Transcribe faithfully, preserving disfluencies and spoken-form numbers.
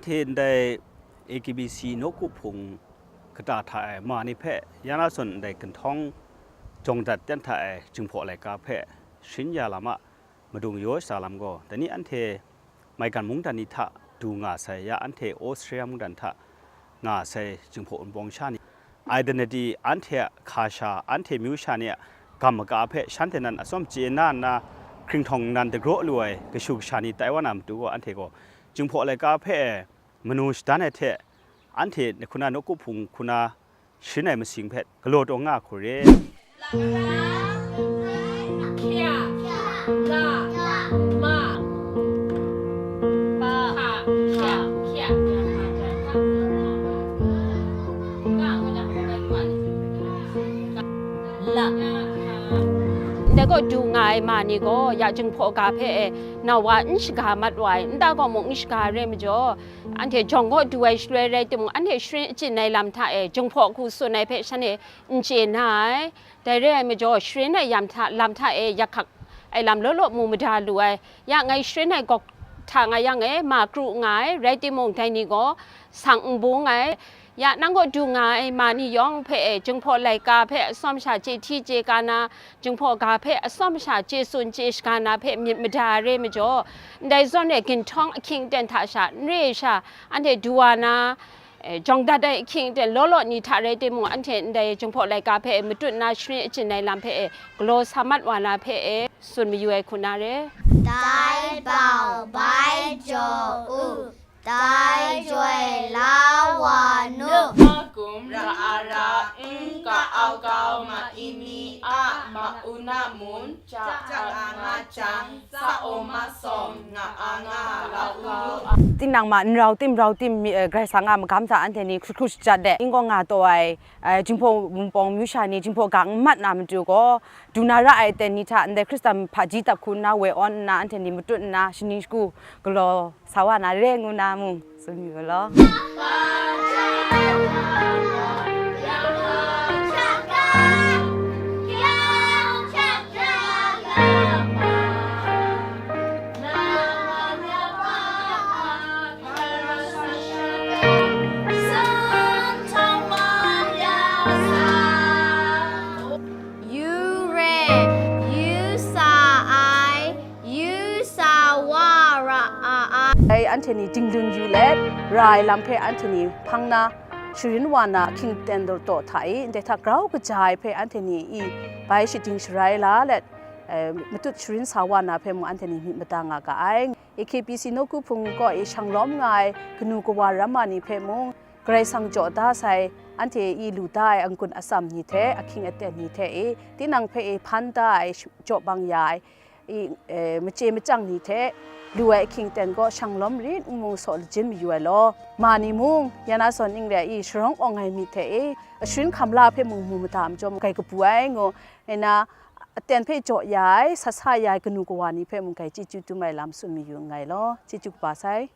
Hte ndai A K B C nawku hpung kata hta e ma ni hpe ya na zawn ndai ginhtawng jawng dat ten hta e Jinghpaw laika hpe sharin ya lam a madung yaw sha lam gaw, dai ni anhte maigan mungdan ni hta du nga sai, ya anhte Australia mungdan hta nga sai Jinghpaw Wunpawng sha ni, identity, anhte a hka sha, anhte myu sha ni a gam maga hpe shanhte nan atsawm chye na nna, hkringhtawng nnan dagraw lu ai kashu kasha ni tai wa na matu gaw, anhte gaw Jinghpaw laika hpe manu shadan ai hte, anhte hkuna nawku hpung hkuna sharin ai masing hpe galaw taw nga hku re. Ndai kaw du nga ai ma ni gaw, ya Jinghpaw ga hpe e, nau wa n shaga mat wa ai, nta gaw mung n shaga re majaw, anhte jawng kaw du ai shaloi rai timung, anhte sharin achyin ai lam hta e, Jinghpaw hku tsun ai hpe shanhte n chye na ai. Dai re ai majaw, sharin ai yam hta, lam hta e yak hkak ai lam law law mu mada lu ai. Ya ngai sharin ai gawk hta nga yang e, ma kru nga ai, rai timung, dai ni gaw sang n bung ai. Ya nang kaw du nga ai ma ni yawng hpe e, Jinghpaw laika hpe atsawm sha chye hti chye ka na, Jinghpaw ga hpe atsawm sha chye tsun chye shaga na hpe myit mada re majaw, ndai zawn e ginhtawng ahkying aten hta sha, n re ai sha, anhte du wa na, e, jawng dat ai ahkying aten law law ni hta rai timung, anhte ndai Jinghpaw laika hpe e matut nna sharin achyin ai lam hpe e galaw sa mat wa na hpe e tsun mayu ai hku na re. Dai bau bai jaw u, dai joi la wa nu. Gum ra a ra n ka au kau ma ini a ma una mun. Tinang ma n rau tim, rau tim mi, eh, Karai Kasang a magam hta anhte ni hkru hkru shajat de, n gaw nga taw ai, eh, Jinghpaw Wunpawng myu sha ni Jinghpaw ga n mat na matu gaw, du na ra ai aten ni hta ndai Hkristan hpaji dap hku nna woi awn nna anhte ni matut nna shaning shagu galaw sa wa na re ngu na mung tsun yu law. Yu re, yu sa ai, yu sa wa ra a ai. Dai anhte ni dinglun yu let, ra ai lam hpe anhte ni hpang na, sharin wa na, hkying ten taw hta e, ndai hta grau kaja ai hpe anhte ni i bai shading sharai la let, eh, matut sharin sa wa na hpe mung anhte ni myit mada nga ga ai. A K B C nawku hpung kaw e shang lawm nga ai kanu kawa ramma ni hpe mung, Karai Kasang jaw da sai, anhte i lu da ai anggun atsam ni hte, ahkying aten ni hte e, tinang hpe e hpan da ai sh-, jaw bang ya ai, i, e, machye machyang ni hte lu ai ahkying aten gaw shang lawm rit n mu saw lajin mayu ai law, ma ni mung, ya na zawn ning re ai i sharawng awng ai myit hte e, asharin hkam la hpe mung mu mada ai majaw, grai kabu ai ngu, ngai na aten hpe jaw ya ai, sat sa ya ai kanu kawa ni hpe mung grai chyeju dum ai lam tsun mayu nngai law, chyeju kaba sai.